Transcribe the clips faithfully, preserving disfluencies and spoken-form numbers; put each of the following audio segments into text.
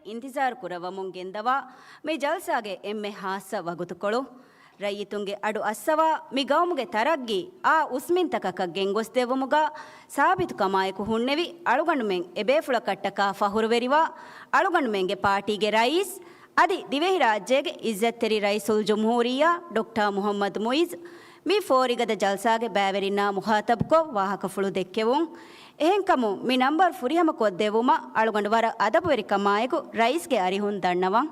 އިންތިޒާރު ކުރައްވަމުން ގެންދަވާ މި ޖަލްސާގެ އެންމެ ހާއްސަ ވަގުތުކޮޅު. ރައްޔިތުންގެ އަޑު އައްސަވާ މި ގައުމުގެ ތަރައްގީ އާ އުސްމިންތަކަކަށް ގެންގޮސްދެއްވުމުގަ ސާބިތުކަމާއެކު ހުންނެވި އަޅުގަނޑުމެން އެބޭފުޅަކަށްޓަކާ ފަހުރުވެރިވާ އަޅުގަނޑުމެންގެ ޕާޓީގެ ރައީސް އަދި ދިވެހިރާއްޖޭގެ އިއްޒަތްތެރި ރައީސުލްޖުމްހޫރިއްޔާ ޑޮކްޓާ މުޙައްމަދު މުޢިއްޒު މި ފޯރިގަދަ ޖަލްސާގެ ބައިވެރިންނާ މުޚާޠަބުކޮށް ވާހަކަފުޅު ދެއްކެވުން. އެހެންކަމުން މި ނަންބަރު ފުރިހަމަކޮށްދެއްވުމަށް އަޅުގަނޑު ވަރަށް އަދަބުވެރިކަމާއެކު ރައީސްގެ އަރިހުން ދަންނަވަން.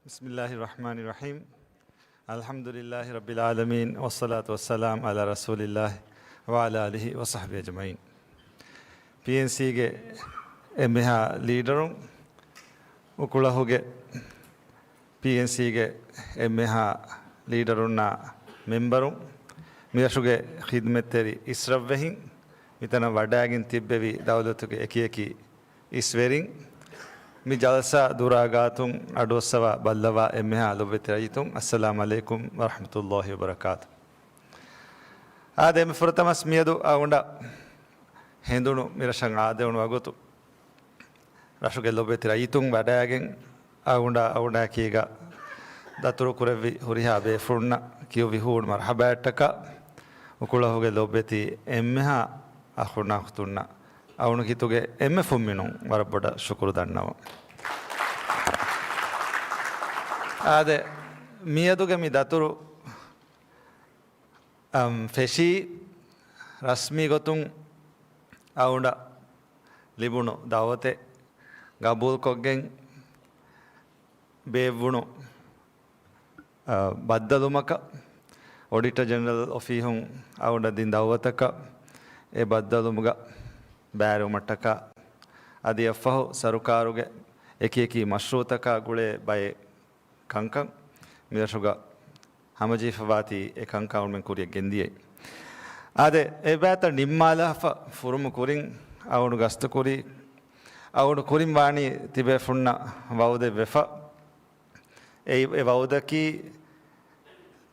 بسم الله الرحمن الرحيم. الحمد لله رب العالمين، والصلاة والسلام على رسول الله وعلى آله وصحبه أجمعين. ޕީއެންސީގެ އެންމެހާ ލީޑަރުން، އުކުޅަހުގެ ޕީއެންސީގެ އެންމެހާ ލީޑަރުންނާ މެމްބަރުން، މިރަށުގެ ޚިދްމަތްތެރި އިސްރަށްވެހިން، މިތަނަށް ވަޑައިގެން ތިއްބެވި ދައުލަތުގެ އެކިއެކި އިސްވެރިން، މި ޖަލްސާ ދުރާގާތުން އަޑުއައްސަވާ ބައްލަވާ އެންމެހާ ލޮބުވެތި ރައްޔިތުން، އައްސަލާމު ޢަލައިކުމް ވަރަޙްމަތުﷲި ވަބަރަކާތު. އާދެ، އެންމެ ފުރަތަމަސް މިއަދު އަޅުގަނޑަށް ހެނދުނު މިރަށަށް އާދެވުނު ވަގުތު، ރަށުގެ ލޮބުވެތި ރައްޔިތުން ވަޑައިގެން، އަޅުގަނޑާ އަޅުގަނޑާއެކީގަ ދަތުރު ކުރެއްވި ހުރިހާ ބޭފުޅުންނަށް ކިޔުވި ހޫނު މަރުޙަބާއަށްޓަކާ، އުކުޅަހުގެ ލޮބުވެތި އެންމެހާ އަޚުންނާ އުޚްތުންނަށް އަޅުގަނޑު ކީރިތި އެންމެ ފުންމިނުން ވަރަށް ބޮޑަށް ޝުކުރު ދަންނަވަން. އާދެ، މިއަދުގެ މި ދަތުރު އަމް، ފެށީ ރަސްމީ ގޮތުން އަޅުގަނޑަށް ލިބުނު ދައުވަތެއް ގަބޫލުކޮށްގެން ބޭއްވުނު، އަ، ބައްދަލުމަކަށް، އޮޑިޓަރ ޖެނެރަލް އޮފީހުން އަޅުގަނޑަށް ދިން ދައުވަތަކަށް އެ ބައްދަލުމުގަ ބައިވެރިވުމަށްޓަކާ، އަދި އެއަށްފަހު ސަރުކާރުގެ އެކިއެކި މަޝްރޫޢުތަކާ ގުޅޭ ބައެއް ކަންކަން މިރަށުގަ ހަމަޖެހިފަވާތީ އެ ކަންކަން އަޅުމެން ކުރިއަށް ގެންދިޔައީ. އާދެ، އެ ބައިތައް ނިންމާލާފަ ފުރުމު ކުރިން އަޅުގަނޑު ގަސްތުކުރީ، އަޅުގަނޑު ކުރިން ވާނީ ތިބޭފުންނަށް ވައުދެއް ވެފަ. އެ، އެ ވައުދަކީ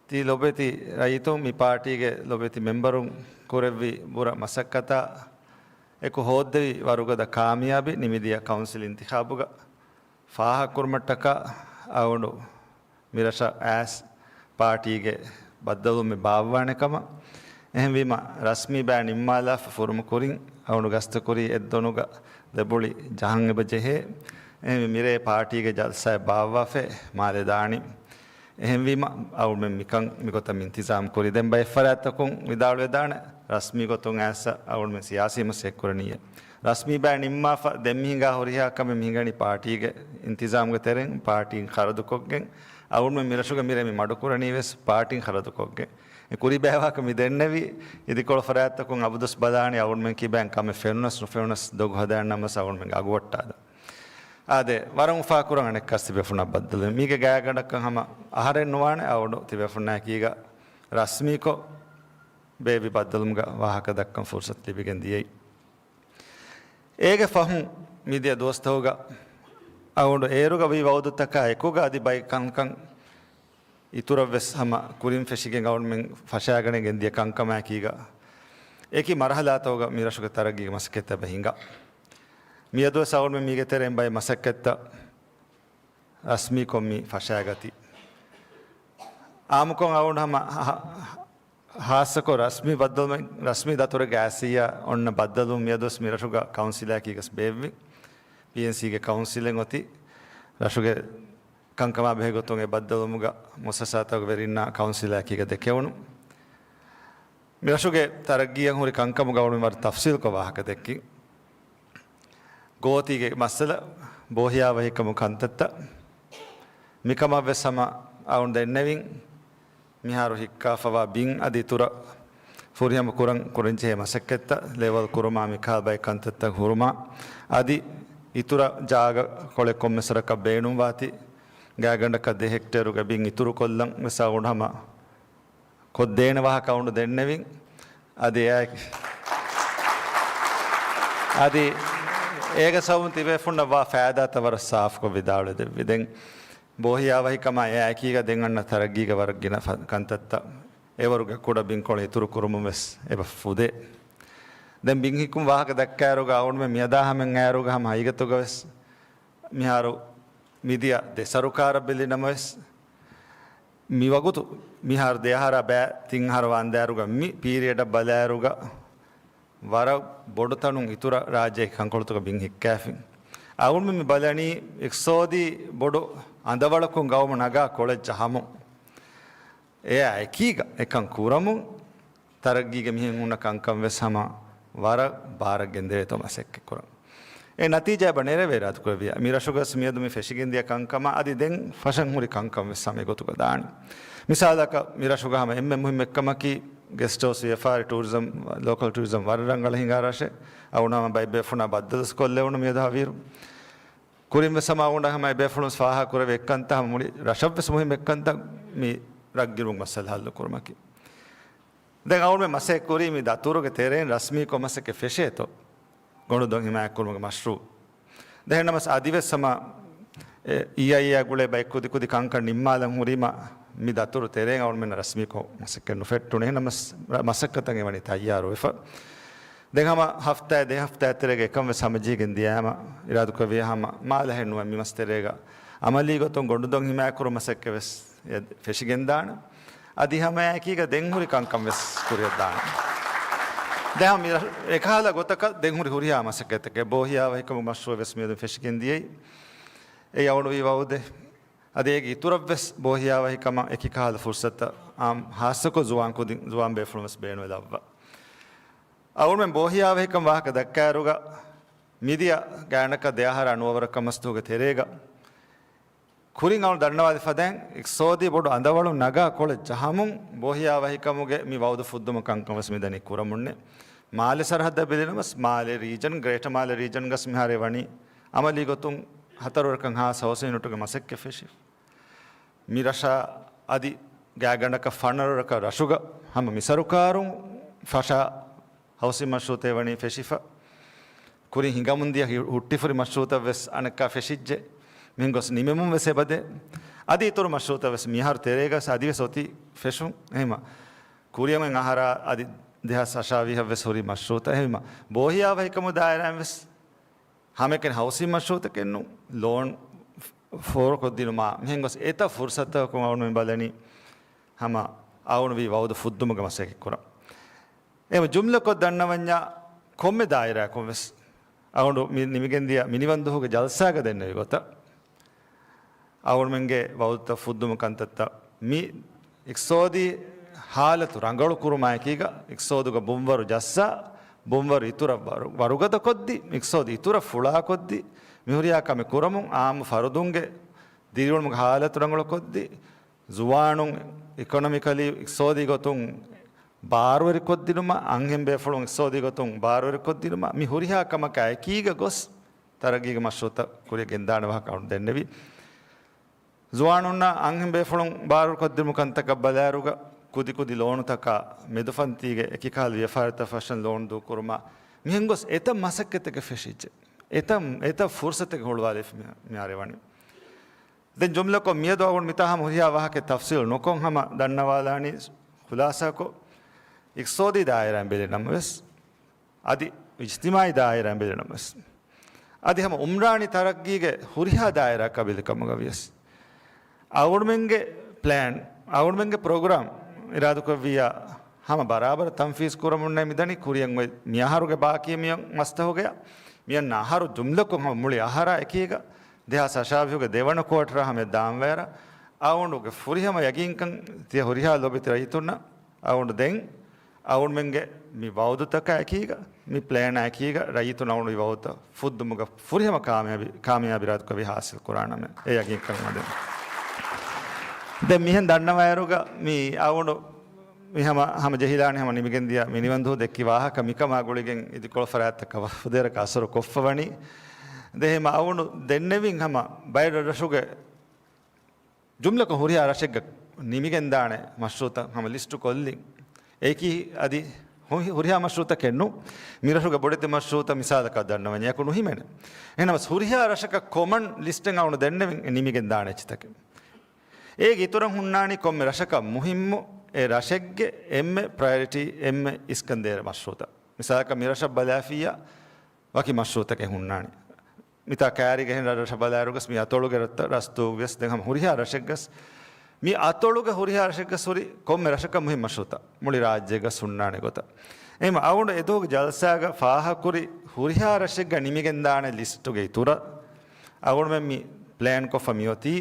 ތި ލޮބުވެތި ރައްޔިތުން މި ޕާޓީގެ ލޮބުވެތި މެމްބަރުން ކުރެއްވި ބުރަ މަސައްކަތާ އެކު ހޯއްދެވި ވަރުގަދަ ކާމިޔާބި ނިމިދިޔަ ކައުންސިލް އިންތިޚާބުގަ ފާހަގަކުރުމަށްޓަކާ އަޅުގަނޑު މިރަށަށް އައިސް ޕާޓީގެ ބައްދަލުވުމެއް ބާއްވާނެ ކަމަށް. އެހެންވީމަ، ރަސްމީ ބައި ނިންމާލާފަ ފުރުމު ކުރިން އަޅުގަނޑު ގަސްތުކުރީ އެއްދޮނުގަ ދެބުޅި ޖަހަން އެބަ ޖެހޭ. އެހެންވީ މިރޭ ޕާޓީގެ ޖަލްސާއެއް ބާއްވާފައި މާލެ ދާނީ. އެހެންވީމަ، އަޅުމެން މިކަން މިގޮތަށް މި އިންތިޒާމް ކުރީ. ދެން ބައެއް ފަރާތްތަކުން ވިދާޅުވެދާނެ، ރަސްމީ ގޮތުން އައިސް އަޅުމެން ސިޔާސީ މަސައްކަތް ކުރަނީއޭ. ރަސްމީ ބައި ނިންމާފަ ދެން މި ހިނގާ ހުރިހާ ކަމެއް މި ހިނގަނީ ޕާޓީގެ އިންތިޒާމްގެ ތެރެއިން ޕާޓީން ޚަރަދުކޮށްގެން، އަޅުމެން މިރަށުގަ މިރޭ މި މަޑުކުރަނީ ވެސް ޕާޓީން ޚަރަދުކޮށްގެން. އެ ކުރި ބައިވާހަކަ މި ދެންނެވީ، އިދިކޮޅު ފަރާތްތަކުން އަބަދުވެސް ބަލާނީ އަޅުމެން ކިބައިން ކަމެއް ފެނުނަސް ނުފެނުނަސް ދޮގު ހަދާން ނަމަސް އަޅުމެން އަގުވައްޓާލަން. އާދެ، ވަރަށް އުފާކުރަން އަނެއްކާ ތިބޭފުންނާ ބައްދަލުވެ. މީގެ ގާތްގަނޑަކަށް ހަމަ އަހަރެއް ނުވާނެ އަޅުގަނޑު ތިބޭފުންނާއެކީގަ ރަސްމީކޮށް ބޭއްވި ބައްދަލުވުމުގަ ވާހަކަ ދައްކަން ފުރުސަތު ލިބިގެން ދިޔައީ. އޭގެ ފަހުން މިދިޔަ ދުވަސްތަކުގަ އަޅުގަނޑު އޭރުގަ ވީ ވައުދުތަކާ އެކުގަ އަދި ބައެއް ކަންކަން އިތުރަށް ވެސް ހަމަ ކުރިން ފެށިގެން އަޅުމެން ފަށާގަނެގެން ދިޔަ ކަންކަމާއެކީގަ އެކި މަރުހަލާތަކުގަ މިރަށުގެ ތަރައްގީގެ މަސައްކަތްތައް އެބަ ހިނގާ. މިއަދުވެސް އަޅުމެން މީގެ ތެރެއިން ބައެއް މަސައްކަތްތައް ރަސްމީކޮށް މި ފަށާގަތީ. އާއްމުކޮށް އަޅުގަނޑު ހަމަ ހާ-، ހާއްސަކޮށް ރަސްމީ ބައްދަލުމެއް، ރަސްމީ ދަތުރެއްގަ އައިސް އޮންނަ ބައްދަލުވުން މިއަދުވެސް މިރަށުގަ ކައުންސިލާއެކީގަސް ބޭއްވި. ޕީއެންސީގެ ކައުންސިލެއް އޮތީ ރަށުގެ ކަންކަމާ ބެހޭ ގޮތުން އެ ބައްދަލުވުމުގަ މުއައްސަސާތަކުގެ ވެރިންނާ ކައުންސިލާއެކީގަ ދެކެވުނު. މިރަށުގެ ތަރައްގީއަށް ހުރި ކަންކަމުގަ އަޅުގަނޑު ވަރަށް ތަފްސީލްކޮށް ވާހަކަ ދެއްކިން. ގޯތީގެ މައްސަލަ، ބޯހިޔާވަހިކަމު ކަންތައްތައް، މިކަމަށް ވެސް ހަމަ އަޅުގަނޑު ދެންނެވިން. މިހާރު ހިއްކާފަވާ ބިން އަދި އިތުރަށް ފުރިހަމަ ކުރަން ކުރަންޖެހޭ މަސައްކަތްތައް، ލެވަލް ކުރުމާ މިކަހަލަ ބައެއް ކަންތައްތައް ހުރުމާ އަދި އިތުރަށް ޖާގަ ކޮޅެއް ކޮންމެސް ވަރަކަށް ބޭނުންވާތީ، ގާތްގަނޑަކަށް ދެ ހެކްޓޭރުގެ ބިން އިތުރުކޮށްލަން ވެސް އަޅުގަނޑު ހަމަ ކޮށްދޭނެ ވާހަކަ އަޅުގަނޑު ދެންނެވިން. އަދި އެއާއެކީ، އަދި އޭގެ ސަބަބުން ތިބޭފުންނަށް ވާ ފައިދާތައް ވަރަށް ސާފުކޮށް ވިދާޅުވެ ދެއްވި. ދެން ބޯހިޔާވަހިކަމާ އެއާއެކީގަ ދެން އަންނަ ތަރައްގީގެ ވަރަށް ގިނަ ފަ-، ކަންތައްތައް އެވަރުގެ ކުޑަ ބިންކޮޅު އިތުރު ކުރުމުން ވެސް އެބަ ފުދޭ. ދެން ބިން ހިއްކުން ވާހަކަ ދައްކާއިރުގަ އަޅުގަނޑުމެން މިއަދާ ހަމައަށް އައިރުގަ ހަމަ ހަގީގަތުގަ ވެސް މިހާރު މިދިޔަ ދެ ސަރުކާރަށް ބެލި ނަމަވެސް، މި ވަގުތު މިހާރު ދެ އަހަރާ ބައި ތިން އަހަރު ވާންދާއިރުގަ މި ޕީރިއަޑަށް ބަލާއިރުގަ ވަރަށް ބޮޑު ތަނުން އިތުރަށް ރާއްޖޭގެ ކަންކޮޅުތަކަށް ބިން ހިއްކާފިން. އަޅުގަނޑުމެން މި ބަލަނީ އިޤްތިޞާދީ ބޮޑު އަނދަވަޅަކުން ގައުމު ނަގާ ކޮޅެއް ޖަހަމުން. އެއާ އެކީގަ އެކަން ކުރަމުން ތަރައްގީގެ މިހެން ހުންނަ ކަންކަން ވެސް ހަމަ ވަރަށް ބާރަށް ގެންދެވޭތޯ މަސައްކަތް ކުރަން. އެ ނަތީޖާ އެބަ ނެރެވޭ އިރާދަކުރެއްވިޔާ. މި ރަށުގަސް މިއަދު މި ފެށިގެންދިޔަ ކަންކަމާ އަދި ދެން ފަށަން ހުރި ކަންކަން ވެސް ހަމަ އެގޮތުގަ ދާނެ. މިސާލަކަށް މި ރަށުގަ ހަމަ އެންމެ މުހިއްމު އެއްކަމަކީ ގެސްޓް ހައުސް ވިޔަފާރި ޓޫރިޒަމް، ލޯކަލް ޓޫރިޒަމް ވަރަށް ރަނގަޅަށް ހިނގާ ރަށެއް. އަޅުގަނޑު ހަމަ ބައެއް ބޭފުޅުންނާ ބައްދަލުވެސް ކޮށްލެވުނު މިއަދު ހަވީރު. ކުރިން ވެސް ހަމަ އަޅުގަނޑަށް ހަމަ އެބޭފުޅުން ފާހަގަ ކުރެވި އެއްކަންތައް ހަމަ މުޅި ރަށަށް ވެސް މުހިއްމު އެއްކަންތައް މި ރަށްގިރުން މައްސަލަ ހައްލު ކުރުމަކީ. ދެން އަޅުގަނޑުމެން މަސައްކަތް ކުރީ މި ދަތުރުގެ ތެރެއިން ރަސްމީކޮށް މަސައްކަތް ފެށޭތޯ ގޮނޑުދޮށް ހިމާޔަތްކުރުމުގެ މަޝްރޫއު. ދެން ނަމަސް އަދިވެސް ހަމަ އެ އީއައިއޭއާ ގުޅޭ ބައެއް ކުދި ކުދި ކަންކަން ނިންމާލަން ހުރީމަ މި ދަތުރު ތެރޭން އަޅުގަނޑުމެންނަށް ރަސްމީކޮށް މަސައްކަތް ނުފެއްޓުނު. އެހެން ނަމަސް ރަ-، މަސައްކަތަށް އެވަނީ ތައްޔާރުވެފަ. ދެން ހަމަ ހަފްތާއެއް ދެ ހަފްތާއެއް ތެރޭގަ އެކަން ވެސް ހަމަޖެހިގެން ދިޔަ ހަމަ އިރާދަކުރެއްވިޔާ ހަމަ މާލަހެއް ނުވެ މި މަސް ތެރޭގަ އަމަލީ ގޮތުން ގޮނޑުދޮށް ހިމާޔަތްކުރުމަށް މަސައްކަތް ވެސް އެ ފެށިގެންދާނެ. އަދި ހަމައެކީގަ ދެން ހުރި ކަންކަން ވެސް ކުރިއަށްދާނެ. ދެން ހަމަ މި ރަށް އެކަހަލަ ގޮތަކަށް ދެން ހުރި ހުރިހާ މަސައްކަތްތަކެއް ބޯހިޔާވަހިކަމުގެ މަޝްރޫއު ވެސް މިއަދު ފެށިގެން ދިޔައީ. އެއީ އަޅުގަނޑު ވީ ވައުދެއް. އަދި އޭގެ އިތުރަށްވެސް ބޯހިޔާވަހިކަމަށް އެކި ކަހަލަ ފުރުސަތުތައް އާން ހާއްސަކޮށް ޒުވާން ކުދިން، ޒުވާން ބޭފުޅުން ވެސް ބޭނުންވެލައްވާ. އަޅުގަނޑުމެން ބޯހިޔާވަހިކަން ވާހަކަ ދައްކާއިރުގަ މިދިޔަ ގާތްގަނޑަކަށް ދެ އަހަރާ ނުވަވަރަކަށް މަސްތުގެ ތެރޭގަ ކުރިން އަޅު ދަންނަވާލި ފަދައިން އިޤްތިޞާދީ ބޮޑު އަނދަވަޅުން ނަގާ ކޮޅެއް ޖަހަމުން ބޯހިޔާވަހިކަމުގެ މި ވައުދު ފުއްދުމު ކަންކަން ވެސް މިދަނީ ކުރަމުންނޭ. މާލެ ސަރަހައްދަށް ބެލިނަމަސް މާލެ ރީޖަން، ގްރޭޓަ މާލެ ރީޖަން ގަސް މިހާރެ ވަނީ އަމަލީ ގޮތުން ހަތަރުވަރަކަށް ހާސް ހައުސިން ޔުނިޓުގެ މަސައްކަތް ފެށި. މި ރަށާ އަދި ގާތްގަނޑަކަށް ފަނަރަ ވަރަކަށް ރަށުގަ ހަމަ މި ސަރުކާރުން ފަށާ ހައުސިން މަޝްރޫއުތައް ވަނީ ފެށިފަ. ކުރިން ހިނގަމުން ދިޔަ ހި-، ހުއްޓިފުރި މަޝްރޫއުތައް ވެސް އަނެއްކާ ފެށިއްޖެ. މިހެން ގޮސް ނިމެމުން ވެސް އެބަދޭ. އަދި އިތުރު މަޝްރޫއުތައް ވެސް މިހާރު ތެރޭގަސް އަދިވެސް އޮތީ ފެށުން. އެހެމަ ކުރިޔަމެން އަހަރާ އަދި ދެހާސް އަށާވީހަށް ވެސް ހުރި މަޝްރޫއުތައް. އެހެމަ ބޯހިޔާވަހިކަމު ދާއިރާއިން ވެސް ހަމައެކަނި ހައުސިން މަޝްރޫއުތަކެއްނު ލޯން ފޯރުކޮށްދިނުމާ މިހެން ގޮސް އެތައް ފުރުސަތަކުން އަޅުގަނޑުމެން ބަލަނީ ހަމަ އަޅުގަނޑު ވީ ވައުދު ފުއްދުމުގެ މަސައްކަތް ކުރަން. އެހެމަ ޖުމްލަކޮށް ދަންނަވަންޏާ ކޮންމެ ދާއިރާއަކުން ވެސް އަޅުގަނޑު މި ނިމިގެންދިޔަ މިނިވަންދުހުގެ ޖަލްސާގަ ދެންނެވި ގޮތަށް އަޅުގަނޑުމެންގެ ވައުދުތައް ފުއްދުމު ކަންތައްތައް މި އިޤްތިޞާދީ ހާލަތު ރަނގަޅު ކުރުމާއެކީގަ އިޤްތިޞާދުގަ ބުންވަރު ޖައްސާ، ބުންވަރު އިތުރަށް ވަރު-، ވަރުގަދަކޮށްދީ، އިޤްތިޞާދު އިތުރަށް ފުޅާކޮށްދީ، މިހުރިހާ ކަމެއް ކުރަމުން އާއްމު ފަރުދުންގެ ދިރިއުޅުމުގެ ހާލަތު ރަނގަޅުކޮށްދީ، ޒުވާނުން އިކޮނޮމިކަލީ އިޤްތިޞާދީ ގޮތުން ބާރުވެރިކޮށްދިނުމަށް، އަންހެން ބޭފުޅުން އިޤްތިޞާދީ ގޮތުން ބާރުވެރިކޮށްދިނުމަށް، މި ހުރިހާ ކަމަކާ އެކީގަ ގޮސް ތަރައްގީގެ މަޝްރޫއުތައް ކުރިއަށް ގެންދާނެ ވާހަކަ އަޅުގަނޑު ދެންނެވި. ޒުވާނުންނާ އަންހެން ބޭފުޅުން ބާރުކޮށްދިނުމު ކަންތަކަށް ބަލާއިރުގަ ކުދިކުދި ލޯނުތަކާ މެދުފަންތީގެ އެކިކަހަލަ ވިޔަފާރިތައް ފަށަން ލޯނު ދޫކުރުމާ މިހެން ގޮސް އެތައް މަސައްކަތްތަކެއް ފެށިއްޖެ. އެތައް، އެތައް ފުރުސަތެއް ހުޅުވާލިފި މި-، މިހާރެ ވަނީ. ދެން ޖުމްލަކޮށް މިއަދު އަޅުގަނޑު މިތާ ހަމަ ހުރިހާ ވާހަކަ ތަފްސީލް ނުކޮށް ހަމަ ދަންނަވާލާނީ ޚުލާސާކޮށް، އިޤްތިޞާދީ ދާއިރާއިން ބެލިނަމަވެސް، އަދި އިޖްތިމާޢީ ދާއިރާއިން ބެލިނަމަވެސް، އަދި ހަމަ އުމްރާނީ ތަރައްގީގެ ހުރިހާ ދާއިރާއަކާ ބެލިކަމުގަވިޔަސް، އަޅުގަނޑުމެންގެ ޕްލޭން، އަޅުގަނޑުމެންގެ ޕްރޮގްރާމް އިރާދަކުރެއްވިއްޔާ ހަމަ ބަރާބަރަށް ތަންފީޒް ކުރަމުންނޭ މިދަނީ. ކުރިއަށް އޮތް މިއަހަރުގެ ބާކީ މި މަސްތަހުގަޔަށް މިއަންނަ އަހަރު ޖުމްލަކޮށް ހަމަ މުޅި އަހަރާ އެކީގަ ދެހާސް އަށާވީހުގެ ދެވަނަ ކުއާޓަރާ ހަމަ ދާންވައިރަށް އަޅުގަނޑުގެ ފުރިހަމަ ޔަގީންކަން ތިޔަ ހުރިހާ ލޯބިވެތި ރައްޔިތުންނަށް އަޅުގަނޑު ދެން އަޅުގަނޑުމެންގެ މި ވައުދުތަކާ އެކީގަ، މި ޕްލޭނާ އެކީގަ، ރައްޔިތުން އަޅުގަނޑު މި ވައުދުތައް ފުއްދުމުގަ ފުރިހަމަ ކާމިޔާބީ، ކާމިޔާބީ އިރާދަކުރެއްވި ހާސިލް ކުރާނަމޭ. އެ ޔަގީންކަން އަޅުގަނޑު ދެން. ދެން މިހެން ދަންނަވާއިރުގަ މި އަޅުގަނޑު މި ހަމަ، ހަމަ ޖެހިލާނެ ހަމަ ނިމިގެންދިޔަ މިނިވަންދު ދެއްކި ވާހަކަ މިކަމާ ގުޅިގެން އިދިކޮޅު ފަރާތްތަކަށް ފުދޭވަރަކަށް އަސަރު ކޮށްފަ ވަނީ. ދެން ހަމަ އަޅުގަނޑު ދެންނެވިން ހަމަ ބައެއް ރަށްރަށުގެ ޖުމްލަކޮށް ހުރިހާ ރަށެއްގަ ނިމިގެންދާނެ މަޝްރޫއުތައް ހަމަ ލިސްޓު ކޮށްލިން. އެއީކީ އަދި ހު-، ހުރިހާ މަޝްރޫއުތަކެއް ނޫން. މި ރަށުގެ ބޮޑެތި މަޝްރޫއުތައް މިސާލަކަށް ދަންނަވަންޏާ އެކު ނުހިމެނޭ. އެހެނަސް ހުރިހާ ރަށަކަށް ކޮމަން ލިސްޓެއް އަޅުގަނޑު ދެންނެވިން ނިމިގެންދާނެ އެއްޗިތަކެއް. އޭގެ އިތުރަށް ހުންނާނީ ކޮންމެ ރަށަކަށް މުހިއްމު އެ ރަށެއްގެ އެންމެ ޕްރަޔޮރިޓީ، އެންމެ އިސްކަންދޭރަ މަޝްރޫޢުތައް. މިސާލަކަށް މި ރަށަށް ބަލާފިއްޔާ ވަކި މަޝްރޫޢުތަކެއް ހުންނާނީ. މިތާ ކައިރިގެ އެހެން ރަށްރަށަށް ބަލާއިރުގަސް މި އަތޮޅުގެ ރަށްތައް ރަސްތޫގެސް ދެން ހަމަ ހުރިހާ ރަށެއްގަސް، މި އަތޮޅުގެ ހުރިހާ ރަށެއްގަސް ހުރި ކޮންމެ ރަށަކަށް މުހިން މަޝްރޫޢުތައް މުޅި ރާއްޖޭގަސް ހުންނާނެ ގޮތަށް. އެހެން އަޅުގަނޑު އެދުވަހުގެ ޖަލްސާގަ ފާހަގަކުރި ހުރިހާ ރަށެއްގަ ނިމިގެންދާނެ ލިސްޓުގެ އިތުރަށް އަޅުގަނޑުމެން މި ޕްލޭން ކޮށްފަ މިއޮތީ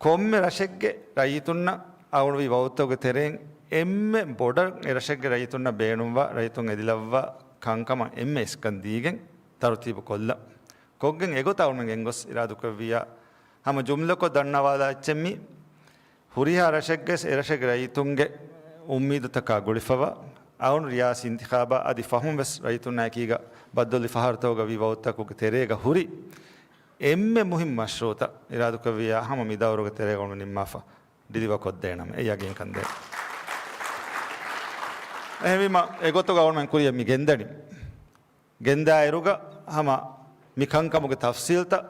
ކޮންމެ ރަށެއްގެ ރައްޔިތުންނަށް އަޅުގަނޑު ވީ ވައުދުތަކުގެ ތެރެއިން އެންމެ ބޮޑަށް އެ ރަށެއްގެ ރައްޔިތުންނަށް ބޭނުންވާ، ރައްޔިތުން އެދިލައްވާ ކަންކަމަށް އެންމެ އިސްކަން ދީގެން ތަރުތީބު ކޮށްލަ، ކޮށްގެން އެގޮތަށް އަޅުގަނޑުމެން ގެންގޮސް އިރާދުކުރެއްވިއްޔާ، ހަމަ ޖުމްލަކޮށް ދަންނަވާލާ އެއްޗެއް މީ، ހުރިހާ ރަށެއްގެ އެ ރަށެއްގެ ރައްޔިތުންގެ އުއްމީދުތަކާ ގުޅިފަވާ، އަޅުގަނޑު ރިޔާސީ އިންތިޚާބާ އަދި ފަހުން ވެސް ރައްޔިތުންނާ އެކީގަ ބައްދަލުވި ފަހަރުތަކުގަ ވީ ވައުދުތަކުގެ ތެރޭގަ ހުރި އެންމެ މުހިންމު މަޝްރޫޢުތައް އިރާދުކުރެއްވިއްޔާ ހަމަ މި ދައުރުގެ ތެރޭގަ އަޅުގަނޑު ނިންމާފަ ޑިލިވަރ ކޮށްދޭނަމޭ ޔަގީންކަން ދޭން. އެހެންވީމަ އެގޮތުގަ އަޅުގަނޑުމެން ކުރިއަށް މި ގެންދަނީ. ގެންދާއިރުގަ ހަމަ މި ކަންކަމުގެ ތަފްސީލްތައް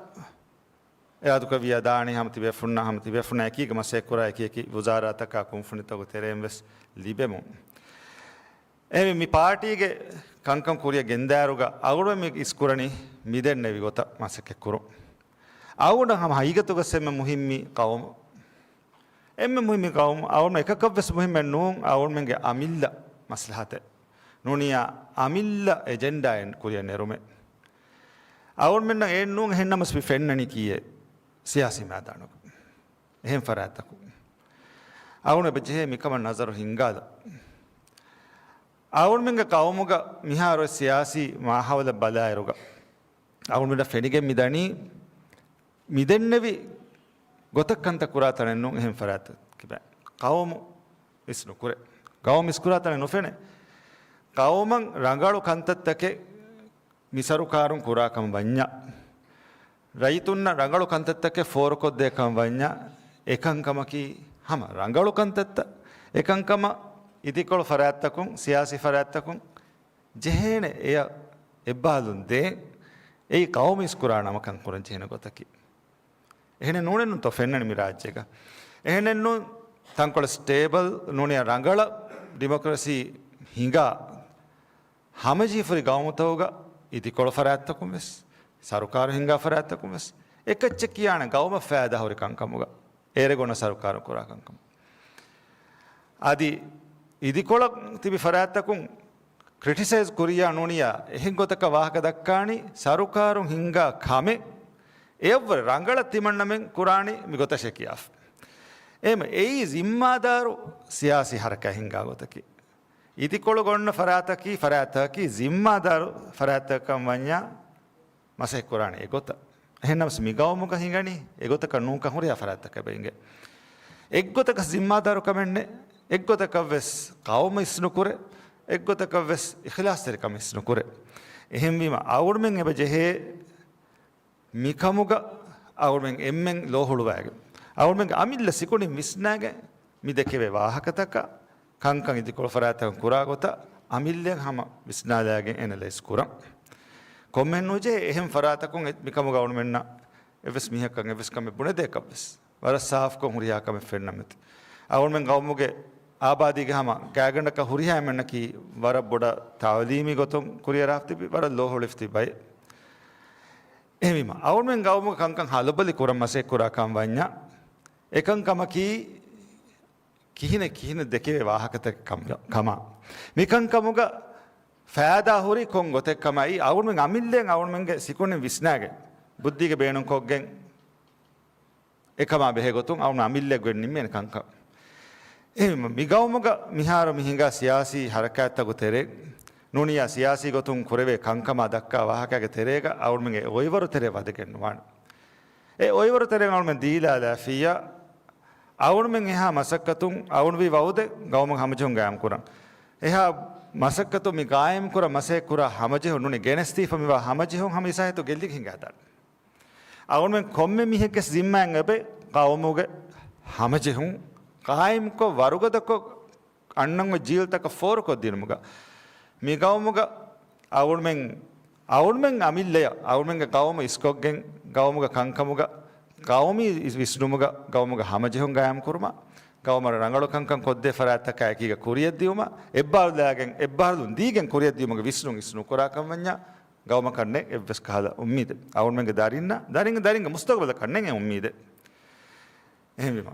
އިރާދުކުރެއްވިއްޔާ ދާނީ ހަމަ ތިބޭފުންނާ، ހަމަ ތިބޭފުންނާ އެކީގަ މަސައްކަތްކުރާ އެކި އެކި ވުޒާރާތަކާ ކުންފުނިތަކުގެ ތެރެއިން ވެސް ލިބެމުން. އެހެންވެ، މި ޕާޓީގެ ކަންކަން ކުރިއަށް ގެންދާއިރުގަ އަޅުގަނޑުމެން މި އިސްކުރަނީ މިދެންނެވި ގޮތަށް މަސައްކަތްކުރުން. އަޅުގަނޑަށް ހަމަ ހަގީގަތުގަސް އެންމެ މުހިންމީ ޤައުމު. އެންމެ މުހިންމީ ޤައުމު. އަޅުގަނޑު އެކަކަށްވެސް މުހިންމެއް ނޫން އަޅުގަނޑުމެންގެ އަމިއްލަ މަސްލަހަތެއް. ނޫނިއްޔާ އަމިއްލަ އެޖެންޑާއެއް ކުރިއަށް ނެރުމެއް. އަޅުގަނޑުމެންނަށް އެއްނޫން. އެހެންނަމަސް މި ފެންނަނީ ކީއެއް ސިޔާސީ މައިދާނުގަ އެހެން ފަރާތްތަކުން. އަޅުގަނޑު އެބަ ޖެހޭ މިކަމަށް ނަޒަރު ހިންގާލަ. އަޅުގަނޑުމެންގެ ޤައުމުގަ މިހާރު ސިޔާސީ މާހައުލަށް ބަލާއިރުގަ އަޅުގަނޑުމެންނަށް ފެނިގެން މިދަނީ މިދެންނެވި ގޮތަށް ކަންތައް ކުރާ ތަނެއް ނޫން އެހެން ފަރާތަކީ. ޤައުމު އިސް ނުކުރޭ. ޤައުމު އިސްކުރާ ތަނެއް ނުފެނޭ. ޤައުމަށް ރަނގަޅު ކަންތައްތަކެއް މި ސަރުކާރުން ކުރާކަން ވަންޏާ، ރައްޔިތުންނަށް ރަނގަޅު ކަންތައްތަކެއް ފޯރުކޮށްދޭކަން ވަންޏާ، އެކަންކަމަކީ ހަމަ ރަނގަޅު ކަންތައްތައް. އެކަންކަމަށް އިދިކޮޅު ފަރާތްތަކުން، ސިޔާސީ ފަރާތްތަކުން ޖެހޭނެ އެޔަށް އެއްބާލުން ދޭން. އެއީ ޤައުމު އިސްކުރާ ނަމަކަން ކުރަން ޖެހޭނެ ގޮތަކީ. އެހެނެއް ނޫނެއްނުތޯ ފެންނަނީ މި ރާއްޖޭގަ؟ އެހެނެއްނޫން. ތަންކޮޅެއް ސްޓޭބަލް ނޫނިއްޔާ ރަނގަޅަށް ޑިމޮކްރަސީ ހިނގާ ހަމަޖެހިފައި ގައުމުތަކުގަ އިދިކޮޅު ފަރާތްތަކުން ވެސް، ސަރުކާރު ހިންގާ ފަރާތްތަކުން ވެސް އެކައްޗެއް ކިޔާނެ ގައުމަށް ފައިދާ ހުރި ކަންކަމުގަ، އޭރެ ގޮނަ ސަރުކާރު ކުރާ ކަންކަމު. އަދި އިދިކޮޅަށް ތިބި ފަރާތްތަކުން ކްރިޓިސައިޒް ކުރިޔާ ނޫނިއްޔާ އެހެން ގޮތަކަށް ވާހަކަ ދައްކާނީ ސަރުކާރުން ހިންގާ ކަމެއް އެއަށްވުރެ ރަނގަޅަށް ތިމަންނަމެން ކުރާނީ މި ގޮތަށޭ ކިޔާފަ. އެހެން އެއީ ޒިންމާދާރު ސިޔާސީ ހަރަކާތް ހިންގާ ގޮތަކީ. އިދިކޮޅު ގޮންނަ ފަރާތަކީ، ފަރާތަކީ ޒިންމާދާރު ފަރާތަކަށް ވަންޏާ މަސައްކަތް ކުރާނީ އެގޮތަށް. އެހެންނަމަސް މި ގައުމުގަ ހިނގަނީ އެގޮތަކަށް ނޫންކަން ހުރިހާ ފަރާތަކަށް އެބަ އިނގޭ. އެއްގޮތަކަށް ޒިންމާދާރު ކަމެއް ނެތް، އެއްގޮތަކަށް ވެސް ޤައުމު އިސްނުކުރޭ، އެއްގޮތަކަށް ވެސް އިޚްލާޞްތެރިކަމެއް އިސްނުކުރޭ. އެހެންވީމަ އަޅުގަނޑުމެން އެބަ ޖެހޭ މިކަމުގަ އަޅުގަނޑުމެން އެންމެން ލޯހުޅުވައިގެން، އަޅުގަނޑުމެންގެ އަމިއްލަ ސިކުނޑިން ވިސްނާގެން މި ދެކެވޭ ވާހަކަތަކަށް، ކަންކަން އިދިކޮޅު ފަރާތްތަކުން ކުރާ ގޮތަށް އަމިއްލައަށް ހަމަ ވިސްނާލައިގެން އެނަލައިޒް ކުރަން. ކޮންމެހެން ނުޖެހޭ އެހެން ފަރާތަކުން އެ-، މިކަމުގަ އަޅުގަނޑުމެންނަށް އެއްވެސް މީހަކަށް އެއްވެސް ކަމެއް ބުނެދޭކަށްވެސް ވަރަށް ސާފުކޮށް ހުރިހާ ކަމެއް ފެންނަމެތި. އަޅުގަނޑުމެން ގައުމުގެ އާބާދީގެ ހަމަ ގާތްގަނޑަކަށް ހުރިހާ އެންމެންނަކީ ވަރަށް ބޮޑަށް ތައުލީމީ ގޮތުން ކުރިއަރާފަ ތިބި، ވަރަށް ލޯހުޅިފަ ތިބި ބައެއް. އެހެންވީމަ، އަޅުގަނޑުމެން ގައުމުގެ ކަންކަން ހަލުބަލި ކުރަން މަސައްކަތް ކުރާ ކަން ވަންޏާ، އެކަންކަމަކީ ކިހިނެއް ކިހިނެއް ދެކެވޭ ވާހަކަތަކެއް ކަމަށް، ކަމަށް. މިކަންކަމުގަ ފައިދާ ހުރި ކޮން ގޮތެއް ކަމަށް އަޅުގަނޑުމެން އަމިއްލައަށް އަޅުގަނޑުމެންގެ ސިކުނޑިން ވިސްނާގެން، ބުއްދީގެ ބޭނުންކޮށްގެން، އެކަމާ ބެހޭ ގޮތުން އަޅުގަނޑު އަމިއްލައަށް ގޮތް ނިންމޭނެ ކަންކަން. އެހެންވީމަ، މި ގައުމުގަ މިހާރު މި ހިނގާ ސިޔާސީ ހަރަކާތްތަކުގެ ތެރޭ، ނޫނިއްޔާ ސިޔާސީ ގޮތުން ކުރެވޭ ކަންކަމާ ދައްކާ ވާހަކައިގެ ތެރޭގަ އަޅުގަނޑުމެން އެ އޮއިވަރު ތެރެއަށް ވަދެގެން ނުވާނެ. އެ އޮއިވަރު ތެރެއިން އަޅުގަނޑުމެން ދީލާލާފިއްޔާ، އަޅުގަނޑުމެން އެހާ މަސައްކަތުން އަޅުގަނޑު ވީ ވައުދެއް ގައުމުގެ ހަމަޖެހުން ގާއިމް ކުރަން. އެހާ މަސައްކަތު މި ގާއިމް ކުރަން މަސައްކަތް ކުރާ ހަމަޖެހުން ނޫނީ ގެނެސްދީފަ މިވާ ހަމަޖެހުން ހަމަ އިސާހިތު ގެއްލިގެން ހިނގާދާނެ. އަޅުގަނޑުމެން ކޮންމެ މީހެއްގެ ޒިންމާއިން އެބަ ޤައުމުގެ ހަމަޖެހުން ޤާއިމްކޮށް ވަރުގަދަކޮށް އަންނަން އޮތް ޖީލްތަކަށް ފޯރުކޮށްދިނުމުގަ، މި ގައުމުގަ އަޅުގަނޑުމެން، އަޅުގަނޑުމެން އަމިއްލަޔަށް، އަޅުގަނޑުމެންގެ ގައުމު އިސްކޮށްގެން، ގައުމުގެ ކަންކަމުގަ ގައުމީ ވިސްނުމުގަ ގައުމުގަ ހަމަޖެހުން ގާއިމް ކުރުމަށް، ގައުމަށް ރަނގަޅު ކަންކަން ކޮށްދޭ ފަރާތްތަކާ އެކީގަ ކުރިއަށް ދިއުމަށް، އެއްބާރުލާގެން އެއްބާރުލުން ދީގެން ކުރިއަށް ދިއުމުގެ ވިސްނުން އިސް ނުކުރާކަން ވަންޏާ، ގައުމަކަށް ނެތް އެއްވެސް ކަހަލަ އުއްމީދެއް. އަޅުގަނޑުމެންގެ ދަރިންނަށް، ދަރިން، ދަރިންގެ މުސްތަގުބަލަކަށް ނެތް އެ އުއްމީދެއް. އެހެންވީމަ،